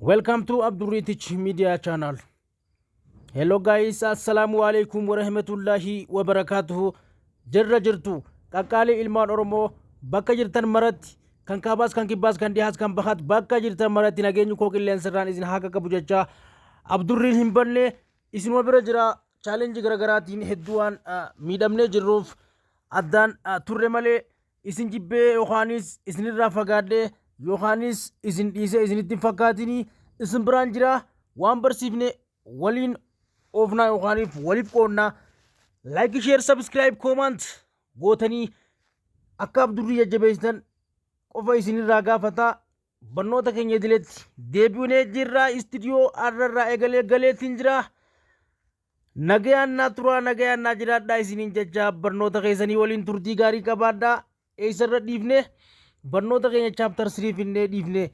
Welcome to Abdurritich Media Channel. Hello guys, assalamu alaikum warahmatullahi wabarakatuhu. Jirra jirtu qaqqaalii ilmaan Oromoo bakka jirtan maratti, kan kaabaas, kan kibbaas, kan dhihaas, kan bahaat, bakka jirtan maratti nageenyi koo qilleensarraan isin haa qaqqabu jechaa, Abdurriin hin banne, isinuma bira jira. Challenge garaagaraatiin hedduu waan miidhamnee jirruuf addaan turre malee isin jibbee yookaanis isinirraa fagaadhee yookaanis isin dhiisee isinitti hin fakkaatinii, isin biraan jira. Waan barsiifne waliin oofnaa yookaaniif waliif qoonnaa. Like, share, subscribe, comment gootanii akka Abdurrii jajjabeessitan qofa isinirraa gaafataa barnoota keenya idileetti deebi'unee jirra. Istuudiyoo har'arraa eegalee galeetiin jira. Nagayaan naa turaa, nagayaan naa jiraadhaa isiniin jecha, barnoota keessanii waliin turtii gaarii qabaadhaa. Eessarra dhiifne? Barnoota keenya chapter 3 finnee dhiifne.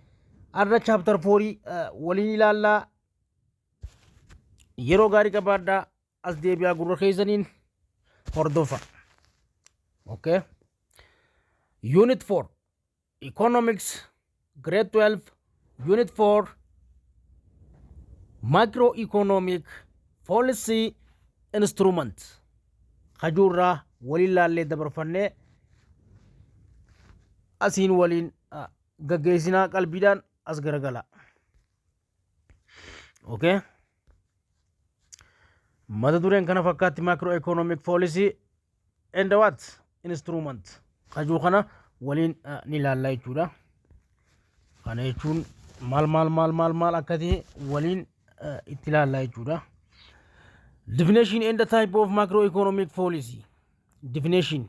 Har'a chapter 4 waliin ilaallaa. Yeroo gaarii qabaadhaa. As deebi'aa, gurra keessaniin hordofa. Okay. Unit 4, Economics, Grade 12, Unit 4, Macroeconomic Policy Instrument kajuurraa waliin laallee dabarfannee asiin waliin gaggeessinaa. Qalbiidhaan as garagala. Okay. Mata dureen kana fakkaatti: macroeconomic policy and what instrument kajuu kana waliin ni ilaallaa jechuudha. Kana jechuun maal maal maal maal maal akka ta'e waliin itti ilaallaa jechuudha. Definition and the type of macroeconomic policy. Definition,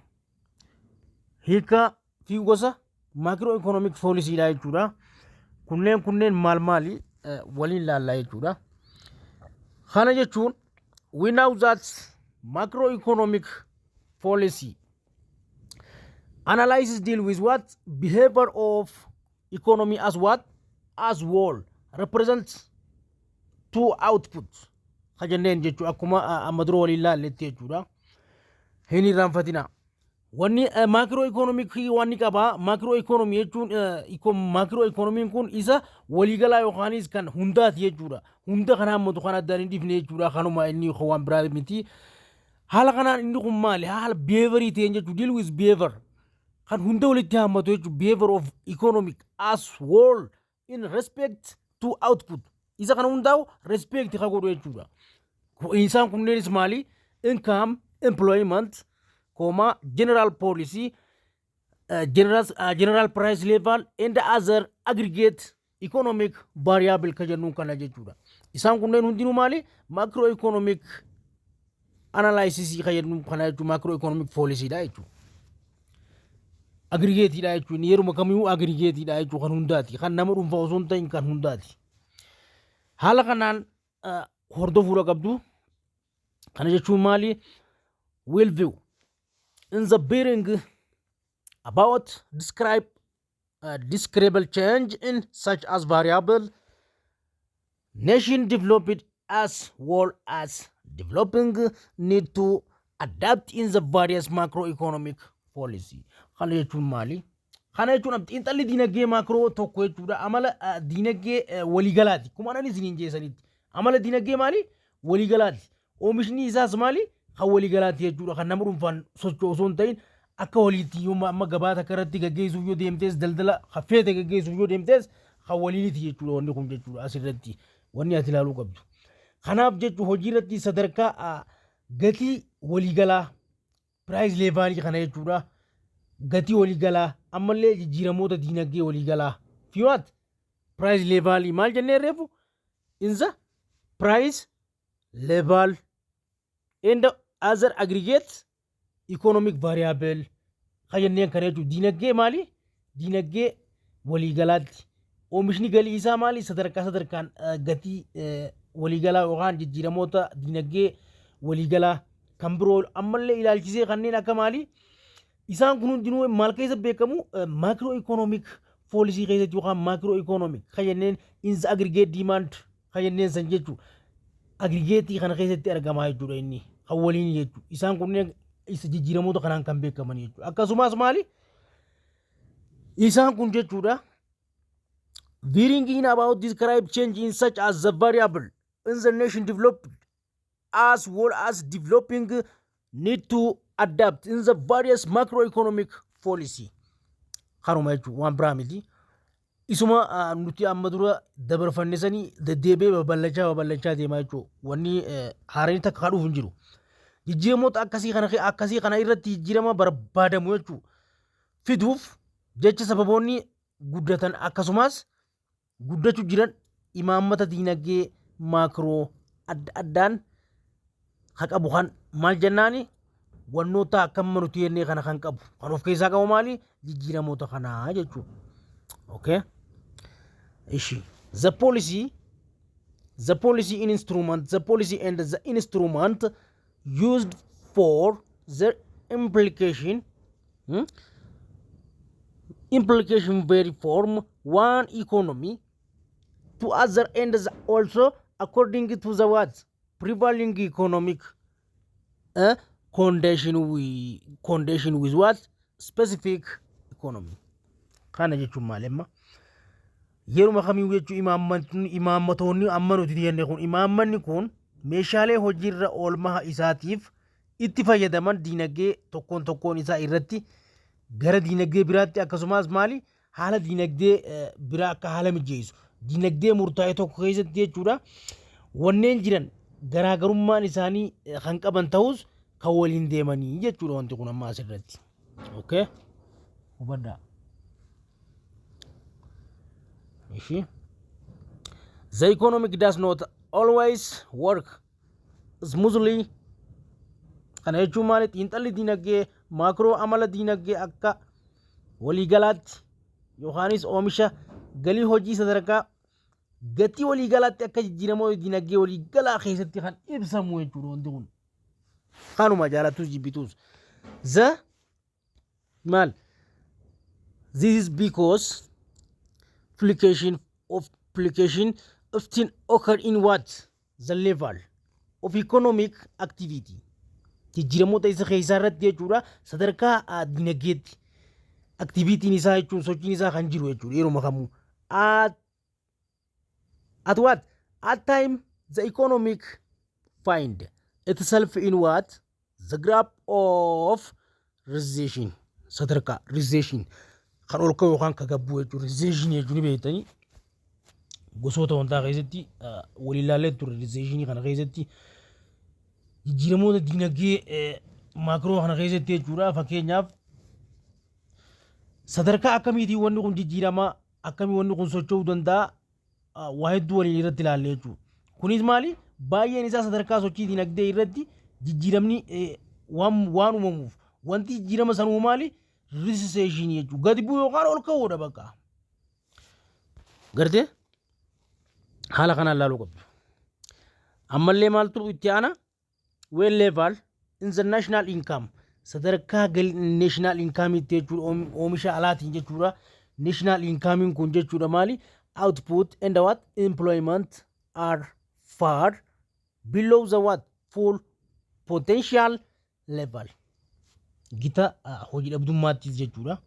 hiika fi gosa macroeconomic policy dha jechuudha. Kunneen maal maali waliin ilaallaa jechuudha. Kana jechuun, we know that macroeconomic policy analysis deal with what behavior of economy as what as whole represents two output ka jenneen jechuu, akkuma amma dura waliin laalletti jechuudha. Hin irraanfatina. Wanni macro economic wanni qaba. Macro economy jechuun, macro economyn kun isa waliigalaa yookaanis kan hundaati jechuudha. Hunda kan hammatu, kan addaan hin dhifne jechuudha. Kanuma inni waan biraa miti. Haala kanaan inni kun maali? Haala behaviorii ta'een jechuudha. Deal with behavior. Kan hunda walitti hammatu jechuudha. Behavior of economic as whole in respect to output. Isa kana hundaa'u respect kan godhu jechuudha. Isaan kunneenis maali? Income, employment, comma, general policy, general price level and other aggregate economic variable ka jennuun kana jechuudha. Isaan kunneen hundinuu maali? Macro economic analysis ka jennuun kana jechuudha. Macro economic policy dha jechuudha. Aggregateidha jechuun yeruma kamiyyuu aggregateidha jechuudha, kan hundaati. Kan nama dhuunfaa osoo hin ta'in kan hundaati. Haala kanaan hordofuudha qabdu. Kana jechuun maali? Will view in the bearing about describe describable change in such as variable nation developed as well as developing need to adapt in the various macroeconomic policy. Kana jechuun maali? Kana jechuun xiinxalli diinagdee macro tokko jechuudha. Amala diinagdee waliigalaati. Kuma anan isiniin jeessanitti. Amala diinagdee maali? Waliigalaati. Oomishni isaas maali? Kan waliigalaati jechuudha. Kan nama dhuunfaan socho'u osoo hin ta'in akka waliitti yoo amma gabaa takka irratti gaggeessuuf yoo deemtes, daldala feete gaggeessuuf yoo deemtes, kan waliiniti jechuudha wanni kun jechuudha, asirratti wanni ati ilaaluu qabdu. Kanaaf jechuun hojii irratti sadarkaa gatii waliigalaa, price levelii kana jechuudha. Gatii waliigalaa, ammallee jijjiiramoota diinagdee waliigalaa fi what price levelii maal jennee reefu, in the price level and other aggregate economic variable kan jenneen kana jechuudha. Diinagdee maali? Diinagdee waliigalaatti. Oomishni galii isaa maali? Sadarkaa sadarkaan gatii waliigalaa yookaan jijjiiramoota diinagdee waliigalaa kan biroo ammallee ilaalchisee kanneen akka maali? Isaan kun hundinuu maal keessa beekamu? Macro economic policy keessatti yookaan macro economic kan jenneen in the aggregate demand kan jenneen san jechuudha. Aggregateii kana keessatti argamaa jechuudha, inni kan waliin jechuudha. Isaan kunneen isa jijjiiramoota kanaan kan beekaman jechuudha. Akkasumas maali? Isaan kun jechuudha. Bringing about describe change in such as the variable in the nation developed as well as developing need to adapt in the various macroeconomic policy. Kanuma jechuun waan biraa miti. Isuma nuti amma dura dabarfanne sanii deddeebi'ee babal'achaa babal'achaa deemaa jechuudha. Wanni haaraan takka kadhuuf hin jiru. Jijjiiramoota akkasii kana irratti jijjiirama barbaadamu jechuudha. Fiduuf jecha sababoonni guddatan akkasumas guddachuu jiran imaammata diinagdee macro adda addaan ka qabu kan maal jennaani, wannoota akkam nuti jennee kana kan qabu kan of keessaa qabu maali, jijjiiramoota kanaa jechuudha. Okay. Ishi. The policy instrument, the policy and the instrument used for the implication, Implication vary from one economy to other and also according to the what prevailing economic condition we condition with what specific economy. Kana jechuun maal amma? Yeruma kamiyyuu jechuun imaammatoonni amma nuti jenne kun, imaammanni kun meeshaalee hojiirra oolmaa isaatiif itti fayyadaman diinagdee tokkoon tokkoon isaa irratti gara diinagdee biraatti, akkasumas maali, haala diinagdee biraa akka haala mijeessu diinagdee murtaa'e tokko keessatti jechuudha. Wanneen jiran garaagarummaan isaanii kan qaban ta'us kan waliin deemanii jechuudha wanti kun amma asirratti. Okay? Hubadhaa. Ishi. The economic does not always work smoothly. Kana jechuun maali? Xiinxalli diinagdee macro amala diinagdee akka waliigalaatti yookaanis oomisha galii hojii sadarkaa gatii waliigalaatti akka jijjiiramoo diinagdee waliigalaa keessatti kan ibsamu jechuudha wanti kun. Kanuma jaalattus jibbitus. The maal? This is because fluctuation of fluctuation often occur in what? The level of economic activity. Jijjiiramoota isa keessaa irratti jechuudha, sadarkaa dinagdeetti activityn isaa jechuun sochiin isaa kan jiru jechuudha yeroo kamuu. At what? At time the economic find itself in what? The grip of recession. Sadarkaa recession kan ol ka'u yookaan kan gabbuu jechuudha. Recession jechuun ni beektanii, gosoota wantaa keessatti waliin ilaallee turre. Recession kana keessatti jijjiiramoota dinagdee macro kana keessatti jechuudha. Fakkeenyaaf, sadarkaa akkamiitiin wanni kun jijjiiramaa, akkamii wanni kun socho'uu danda'a, waa hedduu waliin irratti ilaalle jechuudha. Kunis maali? Baay'een isaa sadarkaa sochii dinagdee irratti jijjiiramni waan uumamuuf wanti jijjiirama sanuu maali? Recession jechuudha. Gadi bu'uu yookaan ol ka'uudha bakka. Gartee haala kanaan ilaaluu qabdu. Ammallee maaltu itti aana? Well level in the national income, sadarkaa national income itti jechuudha, oomisha alaatiin jechuudha. National income kun jechuudha maali? Output and what employment are far below the what full potential level. Gita hojii dhabdummaattis jechuudha.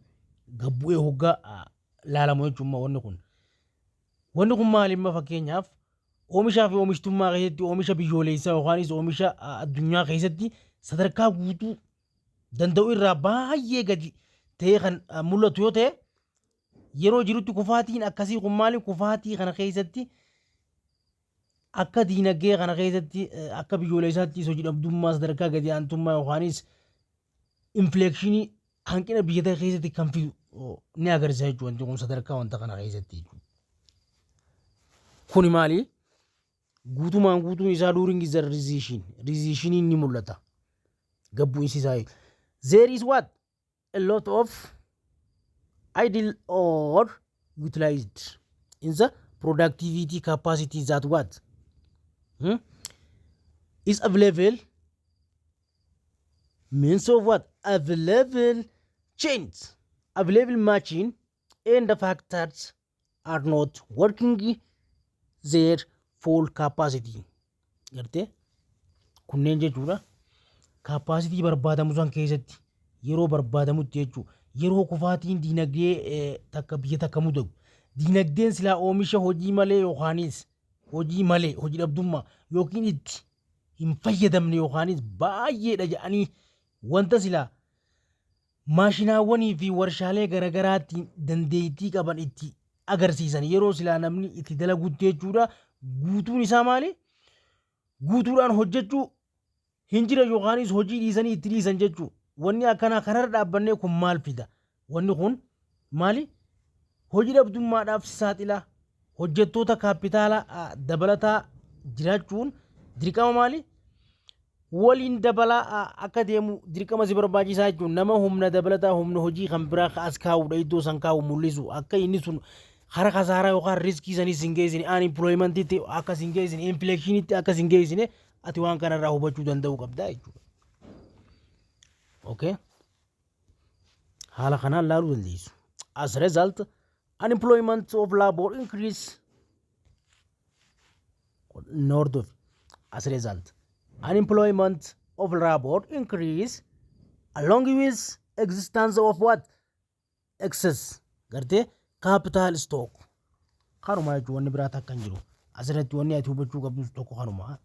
Gabbu'ee hoggaa laalamu jechuudha wanni kun. Wanni kun maali imma? Fakkeenyaaf, oomishaa fi oomishtummaa keessatti, oomisha biyyoolessaa yookaanis oomisha addunyaa keessatti sadarkaa guutuu danda'u irraa baay'ee gadi ta'ee kan mul'atu yoo ta'e, yeroo jirutti kufaatiin akkasii kun maali, kufaatii kana keessatti akka diinagdee kana keessatti akka biyyoolessaatti hojii dhabdummaa sadarkaa gadi aantummaa yookaanis inflation hanqina biyya ta'e keessatti kan fidu ni agarsiisa jechuudha wanti kun sadarkaa wanta kana keessatti jechuudha. Kuni maali? Guutumaan guutuun isaa during the recession. Recession ni mul'ata. Gabbuinsi isaa. There is what? A lot of idle or utilized in the productivity capacity that what? Is available means of what? Available change. Available machine and the factors are not working their full capacity. Gartee kunneen jechuudha. Capacity barbaadamu san keessatti yeroo barbaadamutti jechuudha. Yeroo kufaatiin diinagdee takka biyya takka mudatu, diinagdeen silaa oomisha hojii malee yookaanis hojii malee hojii dhabdummaa yookiin itti hin fayyadamne yookaanis baay'eedha jedhanii wanta silaa maashinaawwanii fi warshaalee garagaraatti dandeettii qaban itti agarsiisan, yeroo silaa namni itti dalagutti jechuudha, guutuun isaa maali? Guutuudhaan hojjechuu hin jira yookaanis hojii dhiisanii itti dhiisan jechuu. Wanni akkanaa kanarra dhaabbannee kun maal fida? Wanni kun maali? Hojii dhabdummaadhaaf saaxila. Hojjettoota kaapitaala dabalataa jiraachuun dirqama maali? Waliin dabalaa akka deemu dirqama si barbaachisaa jechuun nama humna dabalataa, humna hojii kan biraa as kaa'uudha, iddoo san kaa'u mul'isu, akka inni sun kara kasaaraa yookaan riskii sanis hin geessine, unemploymentiitti akka hin geessine, inflationitti akka hin geessine ati waan kanarraa hubachuu danda'uu qabda jechuudha. Okay. Haala kanaan laaluu dandeessu. As a result, unemployment of labor increase north of. As a result, unemployment of labor increase along with existence of what? Excess gartee capital stock. Kanuma jechuun wanni biraa takka hin jiru. Asirratti wanni ati hubachuu qabdu tokko kanuma.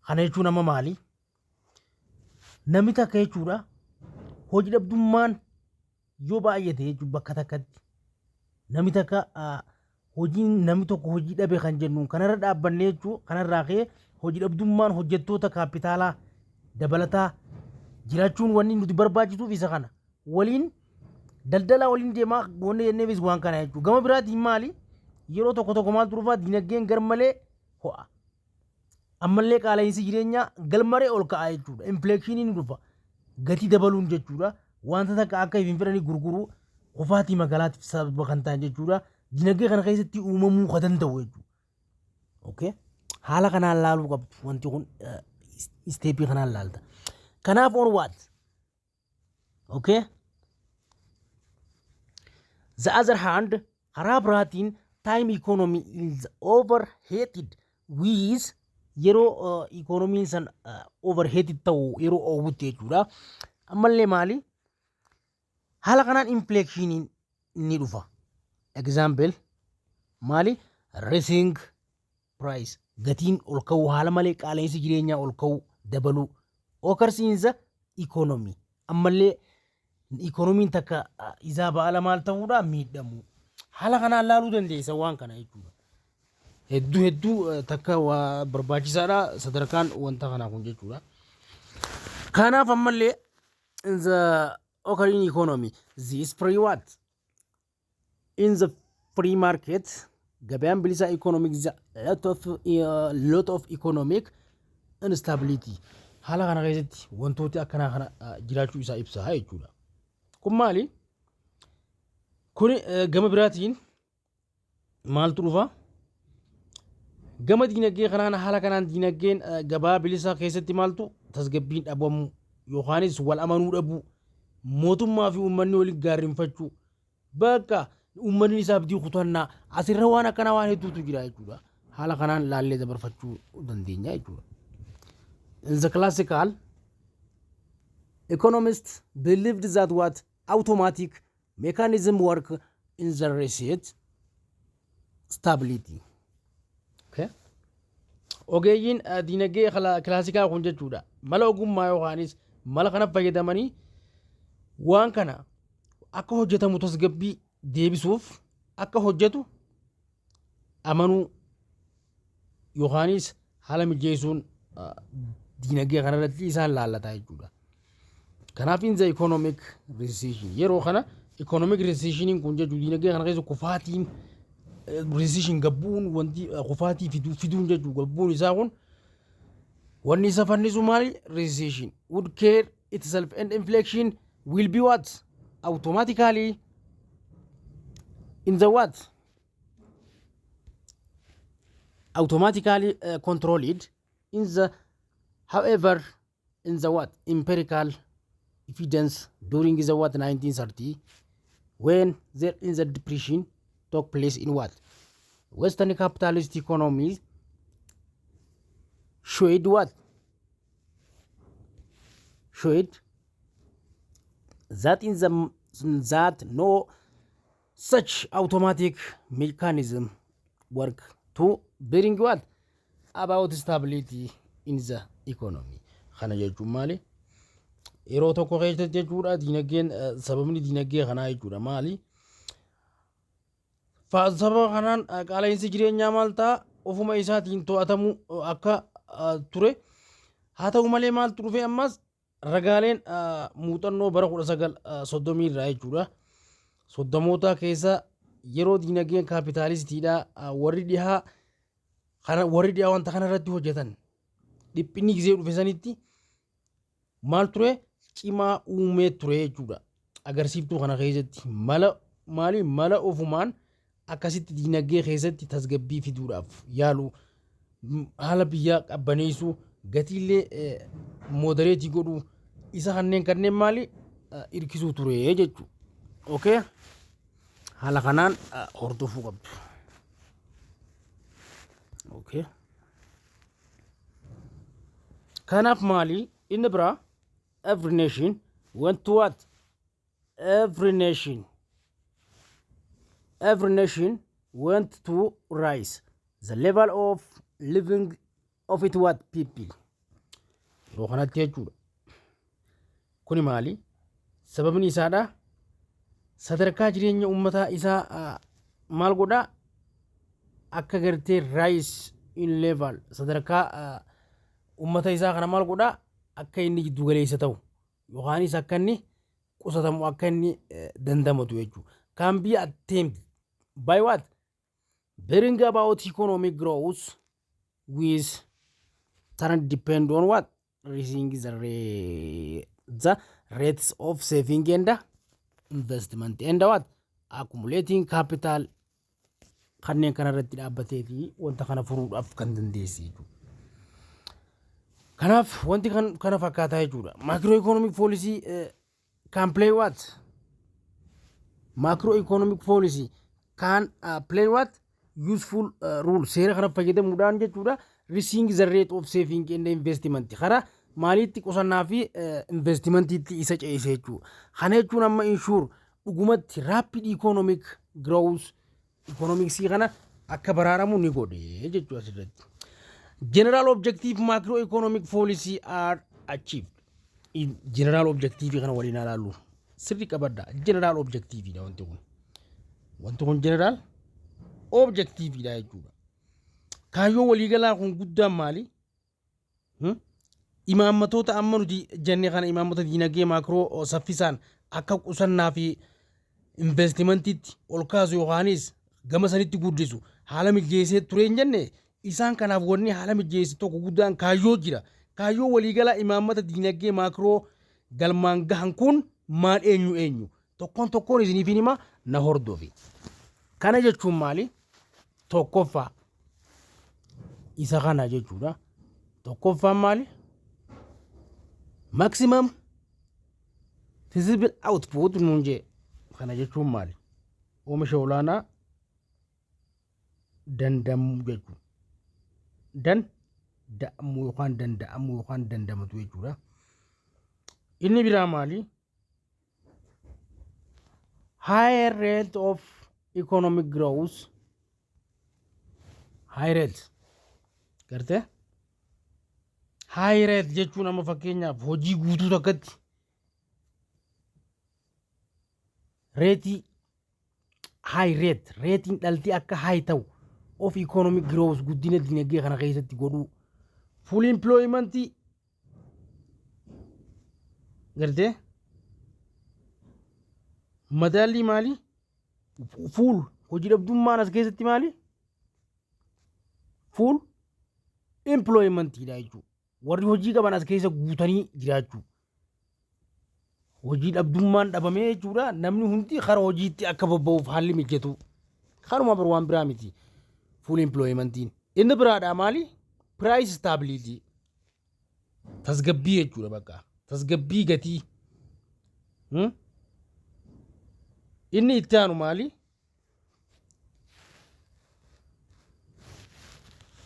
Kana jechuun amma maali? Namni takka jechuudha, hojii dhabdummaan yoo baay'ate jechuun bakka takkatti namni takka hojiin namni tokko hojii dhabe kan jennu kanarra dhaabbannee jechuu, kanarraa ka'ee hojii dhabdummaan hojjettoota kaapitaalaa dabalataa jiraachuun wanni nuti barbaachisuuf isa kana waliin daldalaa waliin deemaa wanni jenneefis waan kana jechuudha. Gama biraatiin maali? Yeroo tokko tokko maaltu dhufaa? Dinagdeen garmalee ho'a. Ammallee qaala'insi jireenyaa garmalee ol ka'a jechuudha. Inflationiin dhufa. Gatii dabaluun jechuudha. Wanta takka akka hin fedhanii gurguruu kufaatii magaalaatiif sababa kan ta'an jechuudha. Dinagdee kana keessatti uumamuu kan danda'u jechuudha. Okay. Haala kanaan laaluu qabdu, wanti kun stepii kanaan laalta. Kanaaf on what? Okay. The other hand, karaa biraatiin, time economy is overheated with yeroo economiin san overheated ta'u, yeroo oowwutti jechuudha. Ammallee maali? Haala kanaan inflationiin ni dhufa. Example maali? Rising price, gatiin ol ka'uu, haala malee qaala'insi jireenyaa ol ka'uu dabaluu occurs in the economy. Ammallee economiin takka isaa ba'ala maal ta'uudha? Miidhamu. Haala kanaan laaluu dandeessa waan kana jechuudha. Hedduu hedduu takka waa barbaachisaadha sadarkaan wanta kanaa kun jechuudha. Kanaaf ammallee in the occurring economy, this free what? In the free market, gabaan bilisaa economic, the lot of economic instability. Haala kana keessatti wantooti akkanaa kana jiraachuu isaa ibsa jechuudha. Kun maali? Kuni gama biraatiin maaltu dhufa? Gama diinagdee kanaan haala kanaan diinagdeen gabaa bilisaa keessatti maaltu? Tasgabbiin dhabamu yookaanis wal amanuu dhabuu, mootummaa fi uummanni waliin gaarrinfachuu, bakka uummanni isaa abdii kutannaa, asirra waan akkanaa waan hedduutu jira jechuudha. Haala kanaan laallee dabarfachuu dandeenya jechuudha. In the classical economists believed that what? Automatic mechanism work in the reset stability. Okay. Ogeeyyiin diinagdee kilaasikaa kun jechuudha. Mala ogummaa yookaanis mala kana fayyadamanii waan kana akka hojjetamu tasgabbii deebisuuf akka hojjetu amanuu yookaanis haala mijeessuun diinagdee kanarratti isaan laallataa jechuudha. Kanaaf in the economic recession, yeroo kana economic recession kun jechuun diinagdee kana keessa kufaatiin, recession gabbuun, wanti kufaatii fiduun jechuun gabbuun isaa kun wanni isa fannisu maali? Recession would cure itself and inflation will be what? Automatically in the what? Automatically controlled in the. However, in the what? Empirical evidence during the what? 1930, when there in the depression took place in what? Western capitalist economies, showed what? Showed that in the that no such automatic mechanism work to bring what about stability in the economy. Kana jechuun maali? Yeroo tokko keessatti jechuudha, diinagdeen, sababni diinagdee kanaa jechuudha maali? Sababa kanaan qaala'insi jireenyaa maal ta'a, ofuma isaatiin to'atamuu akka ture. Haa ta'u malee, maaltu dhufe ammas? Ragaaleen muuxannoo bara 1930 irraa jechuudha. Soddomoota keessa yeroo diinagdeen kaapitaalistiidha, warri dhihaa kana, warri dhihaa wanta kana irratti hojjetan, dhiphinni gizee dhufe sanitti maal ture, cimaa uumee ture jechuudha. Agarsiiftuu kana keessatti mala maali, mala ofumaan akkasitti diinagdee keessatti tasgabbii fiduudhaaf yaalu, haala biyyaa qabbaneessuu, gatiillee moderate godhuu, isa kanneen maali, hirkisuu ture jechuudha. Okay? Haala kanaan hordofuu qabdu. Okay. Kanaaf maali inni biraa? Every nation want to what? Every nation want to rise the level of living of it what people. Yeroo kanatti jechuudha. Kuni maali? Sababni isaadha, sadarkaa jireenya uummataa isaa maal godhaa, akka gartee rise in level, sadarkaa uummata isaa kana maal godhaa, akka inni giddu galeessa ta'u yookaanis akka inni qusatamu, akka inni dandamatu jechuudha. Can be attained by what? Bring about economic growth with turn depend on what? Raising the rates of saving and investment and what? Accumulating capital. Kanneen kana irratti dhaabbatee fi wanta kana furuudhaaf kan dandeesse jechuudha. Kanaaf wanti kan kana fakkaataa jechuudha. Macroeconomic policy can play what? Macroeconomic policy can play what? Useful role. Seera kana fayyadamuudhaan jechuudha. Raising the rate of saving and investment. Karaa maaliitti qusannaa fi investmentiitti isa ce'ise jechuudha. Kana jechuun amma ensure dhugumatti rapid economic growth, economicsii kana akka baraaramu ni godhe jechuudha asirratti. General objective macroeconomic policy are achieved. General objective kana waliin ilaallu. Sirri qabadda. General objective dha wanti kun. Wanti kun general objective dha jechuudha. Kaayyoo waliigalaa kun guddaan maali? Imaammatoota amma nuti jenne kana, imaammata diinagdee macro saffisaan akka qusannaa fi investmentiitti ol kaasu yookaanis gama sanitti guddisu haala mijeessee ture hin jenne. Isaan kanaaf wanni haala mijeesse tokko guddaan kaayyoo jira. Kaayyoo waliigalaa imaammata diinagdee macro galmaan gahan kun maal, eenyu eenyu? Tokkoon tokkoon isiniif hima, na hordofi. Kana jechuun maali? Tokkoffaa isa kana jechuudha. Tokkoffaan maali? Maximum feasible output nuun jee. Kana jechuun maali? Oomisha olaanaa dandamuu jechuudha. Danda'amuu yookaan danda'amuu yookaan dandamatu jechuudha. Inni biraa maali? Higher rate of economic growth. High rate. Gartee? High rate jechuun amma fakkeenyaaf hojii guutuu takkatti rate high rate, rateiin dhaltii akka high ta'u of economic growth, guddina dinagdee kana keessatti godhuu, full employment, gartee, madaallii maali, full hojii dhabdummaan as keessatti maali, full employmentiidha jechuudha. Warri hojii qaban as keessa guutanii jiraachuu. Hojii dhabdummaan dhabamee jechuudha, namni hundi kara hojiitti akka bobba'uuf haalli mijatu. Kanuma bir waan biraa miti. Full employmentiin. Inni biraadha maali? Price stability. Tasgabbii jechuudha bakka. Tasgabbii gatii. Inni itti aanu maali?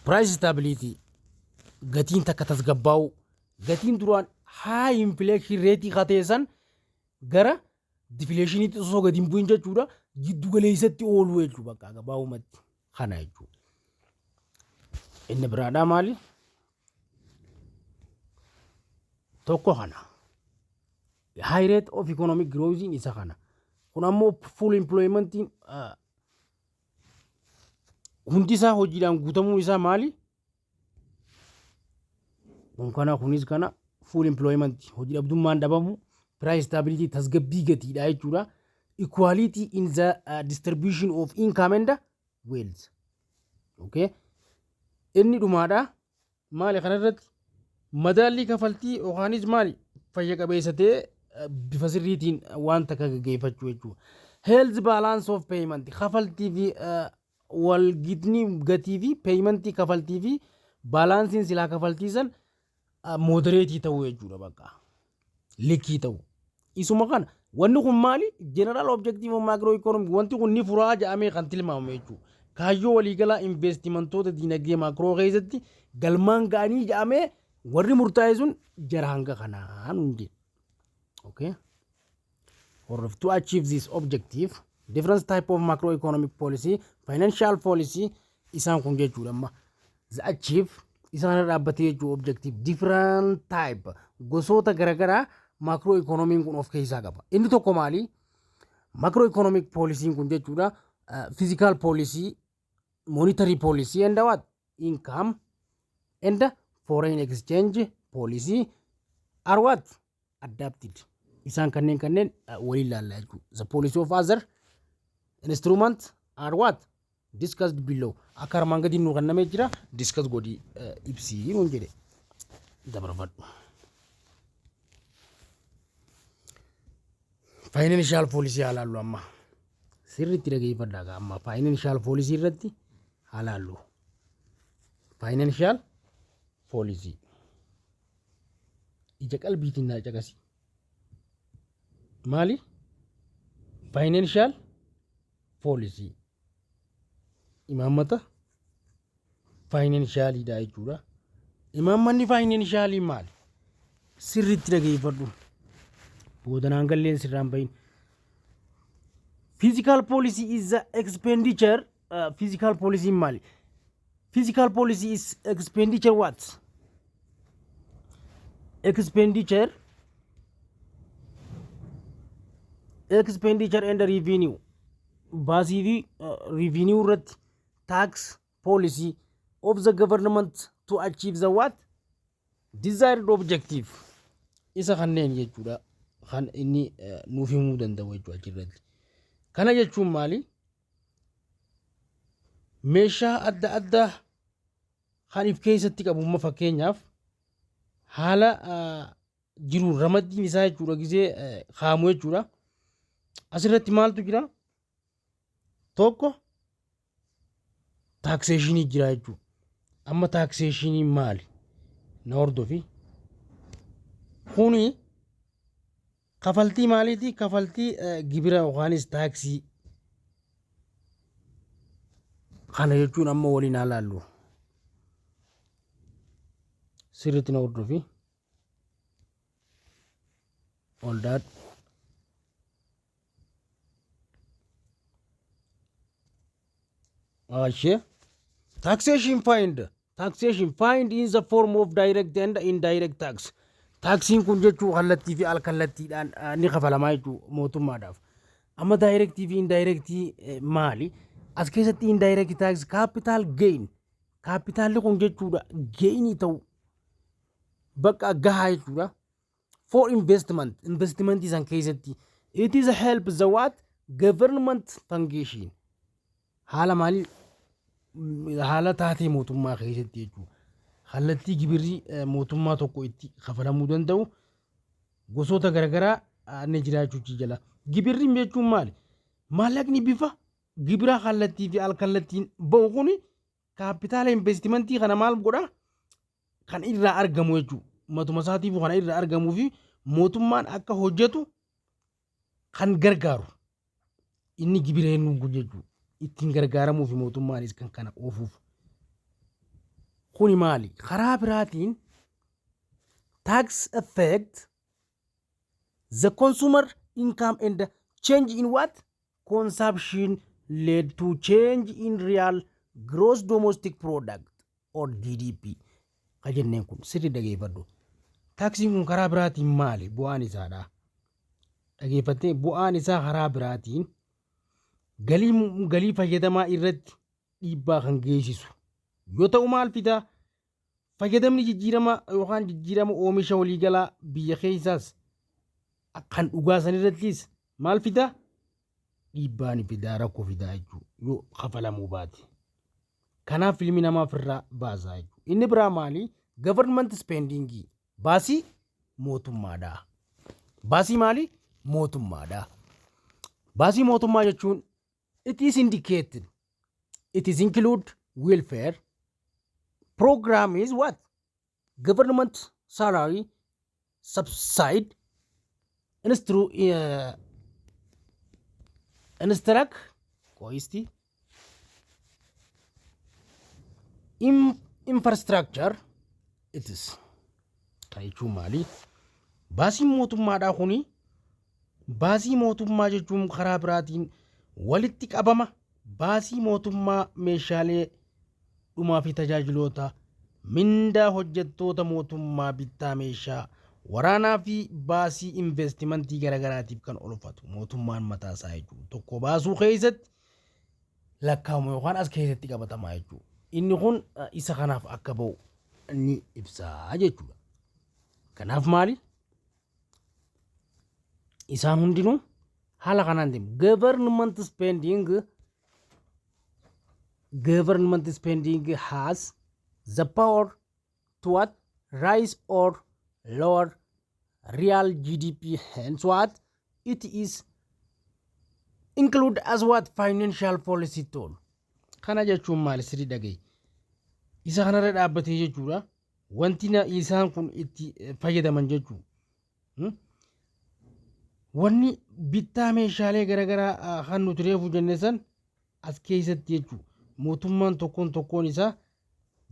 Price stability. Gatiin takka tasgabbaa'u. Gatiin duraan high inflation rate kateessan gara Deflationiitti osoo gadi hin bu'in jechuudha. Giddu galeessatti ooluu jechuudha bakka gabaabumatti kana jechuudha. Inni biraadhaa maali? Tokko kana. High rate of economic growth isa kana. Kun ammoo full employmentiin hundi isaa hojiidhaan guutamuun isaa maali? Kun kana, kunis kana. Full employment, hojii dhabdummaan dhabamu, price stability, tasgabbii gatiidha jechuudha. Equality in the distribution of income and wealth. Okay. Inni dhumaadha. Maali kanarratti? Madaallii kafaltii yookaanis maali, fayya qabeessa ta'ee bifa sirriitiin waan takka gaggeeffachuu jechuudha. Health balance of payment, kafaltii fi walgitni gatii fi paymentii, kafaltii fi balanceiin silaa kafaltii san moderate ta'uu jechuudha, bakka likii ta'u. Isuma kana wanni kun maali? General objective of macro economy, wanti kun ni furaa jedhamee kan tilmaamamu jechuudha. Kaayyoo waliigalaa investimentoota diinagdee macro keessatti galmaan ga'anii jedhamee warri murtaa'e sun jara hanga kanaa nuun jedhe. Okay. Or to achieve this objective, different type of macroeconomic policy, financial policy, isaan kun jechuudha amma. The achieve isaan irra dhaabbatee jechuu objective different type, gosoota garaagaraa macroeconomiin kun of keessaa qaba. Inni tokko maali? Macroeconomic policy kun jechuudha fiscal policy, monetary policy and what? Income and foreign exchange policy are what? Adapted. Isaan kanneen waliin ilaalla jechuudha. The policy of other instrument are what? Discussed below. Akka armaan gadiin nuu kennamee jira. Discuss godhii ibsii nuun jedhe, dabarfadhu. Financial policy haa laallu amma. Sirriitti dhageeffadhaa gaa, amma financial policy irratti haa laallu. Financial policy. Ija qalbiitiin naa caqasi. Maali? Financial policy. Imaammata financialiidha jechuudha. Imaammanni financialii maali? Sirriitti dhageeffadhu. Boodanaan galleen sirraan bahin. Fiscal policy is the expenditure. Fiscal policy maali? Fiscal policy is expenditure what? Expenditure and revenue. Baasii fi revenue irratti tax policy of the government to achieve the what? Desired objective. Isa kanneen jechuudha. Kan inni nuuf himuu danda'u jechuudha achirratti. Kana jechuun maali? Meeshaa adda addaa kan if keessatti qabu, amma fakkeenyaaf haala jiru ramaddiin isaa jechuudha, gizee kaamu jechuudha. Asirratti maaltu jira? Tokko taxationii jira jechuudha. Amma taxationii maali? Na hordofi. Kuni kafaltii maaliiti? Kafaltii gibira yookaanis taaksii. Kana jechuun amma waliin haa laallu. Sirriitti na hordofi. Ol daadhu. Ashee. Taxation find. Taxation find in the form of direct and indirect tax. Taaksiin kun jechuu kallattii fi al-kallattiidhaan ni kafalamaa jechuu mootummaadhaaf. Amma directii fi indirectii maali? As keessatti indirect tax, capital gain. Kaapitaalli kun jechuudha gainii ta'u bakka gahaa jechuudha. For investment, investment san keessatti it is help the what? Government function. Haala maalii? Haala taatee mootummaa keessatti jechuudha. Kallattii gibirri mootummaa tokko itti kafalamuu danda'u gosoota garaagaraa ni jiraachuu jala. Gibirri jechuun maali? Maallaqni bifa gibiraa kallattii fi al-kallattiin ba'u kuni kaapitaala investimentii kana maal godhaa? Kan irraa argamu jechuudha. Matuma isaatiif kan irraa argamuu fi mootummaan akka hojjetu kan gargaaru inni gibira kennuun kun jechuudha. Ittiin gargaaramuu fi mootummaanis kan kana oofuuf. Kuni maali? Karaa biraatiin tax affect the consumer income and Change in what? Consumption led to change in real gross domestic product or GDP. Ka jenneen kun sirri dhageeffadhu. Taaksiin kun karaa biraatiin maali? Bu'aan isaadha. Dhageeffattee, bu'aan isaa karaa biraatiin galii fayyadamaa irratti dhiibbaa kan geessisu yoo ta'u, maal fidaa? Fayyadamni jijjiirama yookaan jijjiirama oomisha waliigalaa biyya keessaas kan dhugaa san irrattis maal fidaa? Dhiibbaa ni fidaa, rakkoo fidaa jechuudha yoo kafalamuu baate. Kanaaf ilmi namaa ofirraa baasaa jechuudha. Inni biraa maali? Government spending, baasii mootummaadha. Baasii maali? Mootummaadha. Baasii mootummaa jechuun it is indicated, it is include welfare program is what? Government salary subside instruct qoisti infrastructure it is. Kana jechuun maali? Baasiin mootummaadhaa kuni, baasii mootummaa jechuun karaa biraatiin walitti qabama baasii mootummaa meeshaalee dhumaa fi tajaajiloota, mindaa hojjettoota mootummaa, bittaa meeshaa waraanaa fi baasii investimentii garaagaraatiif kan oolfatu mootummaan mataa isaa jechuudha. Tokko baasuu keessatti lakkaa'amu yookaan as keessatti qabatamaa jechuudha. Inni kun isa kanaaf akka ba'u ni ibsaa jechuudha. Kanaaf maali? Isaan hundinuu haala kanaan deemu. Government spending has the power to what? Rise or lower real GDP. Hence what? It is include as what? Financial policy tool. Kana jechuun maali? Sirrii dhagahi. Isa kanarra dhaabbatee jechuudha. Wanti isaan kun itti fayyadaman jechuudha. Wanni bittaa meeshaalee garaagaraa kan nuti reefu jenne san as keessatti jechuudha. Mootummaan tokkoon tokkoon isaa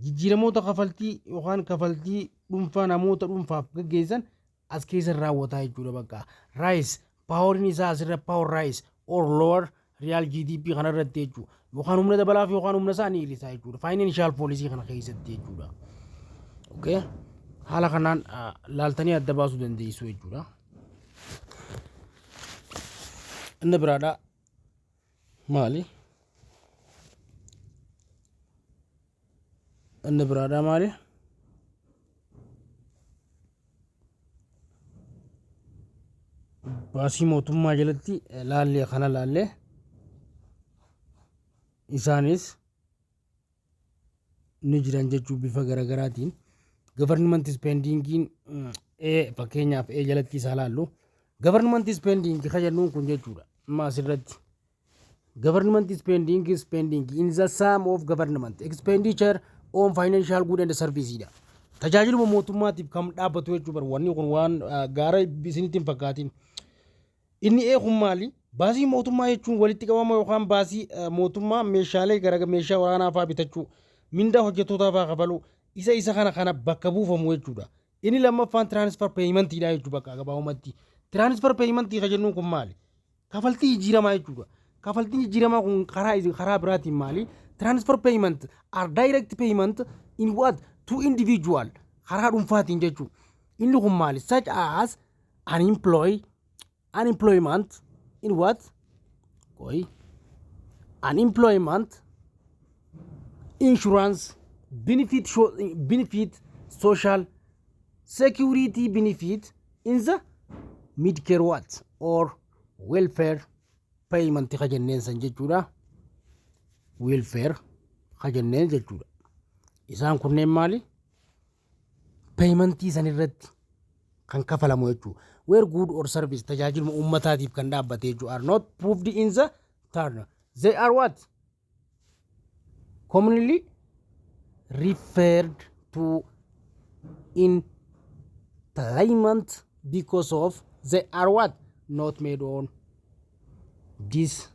jijjiiramoota kafaltii yookaan kafaltii dhuunfaa namoota dhuunfaaf gaggeessan as keessa raawwataa jechuudha bakka. Rise poweriin isaa asirra power rise or lower real GDP kanarratti jechuudha. Yookaan humna dabalaaf yookaan humna isaa ni hir'isaa jechuudha. Financial policy kana keessatti jechuudha. Okay. Haala kanaan laaltanii adda baasuu dandeessu jechuudha. Inni biraadha maali? Inni biraadha maali? Baasii mootummaa jalatti laallee kana laallee isaanis ni jiran jechuu bifa garaagaraatiin. Government spendingiin fakkeenyaaf E jalatti isaa laallu. Government spending ka jennuun kun jechuudha. Amma asirratti. Government spending in the sum of government expenditure on financial good and service dha. Tajaajiluma mootummaatiif kan dhaabbatu jechuu bar, wanni kun waan gaara isinitti hin fakkaatin. Inni E kun maali? Baasii mootummaa jechuun walitti qabama yookaan baasii mootummaa meeshaalee gara meeshaa waraanaa fa'aa bitachuu, mindaa hojjettootaa fa'aa kafaluu, isa kana bakka buufamu jechuudha. Inni lammaffaan transfer paymentiidha jechuudha bakka gabaabumatti. Transfer paymentii kan jennuun kun maali? Kafaltii jijjiiramaa jechuudha. Kafaltiin jijjiiramaa kun karaa biraatiin maali? Transfer payment are direct payment in what? To individual, karaa dhuunfaatiin jechuudha. Inni kun maali? Such as unemployment in what? Qoy. Unemployment insurance benefit, benefit, social security benefit in the Medicare what or welfare payment ka jenneen san jechuudha. Welfare ka jenneen jechuudha. Isaan kunneen maali? Paymentii san irratti kan kafalamu jechuudha. Where good or service, tajaajiluma uummataatiif kan dhaabbate jechuudha. Are not proved in the turn. They are what? Commonly referred to employment because of they are what? Not made on this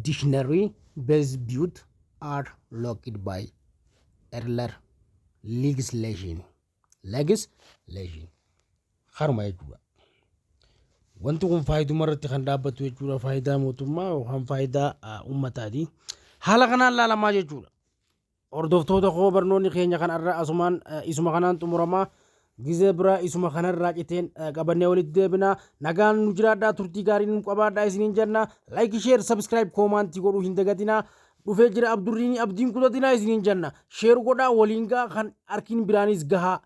discretionary base but are locked by earlier legislation. Legislation. Haruma jechuudha. Wanti kun faayiduma irratti kan dhaabbatu jechuudha. Faayidaa mootummaa yookaan faayidaa uummataati. Haala kanaan laalamaa jechuudha. Hordoftoota koo, barnoonni keenya kan irra asumaan isuma kanaan xumuramaa. Gizee biraa isuma kanarraa citeen qabannee walitti deebinaa. Nagaan nu jiraadhaa, turtii gaarii nu qabaadhaa isiniin jenna. Like, share, subscribe, comment godhuu hin dagatinaa. Dhufee jira Abdurriin, abdiin kutatinaa isiniin jenna. Share godhaa, waliin gaa, kan arkiin biraanis gahaa.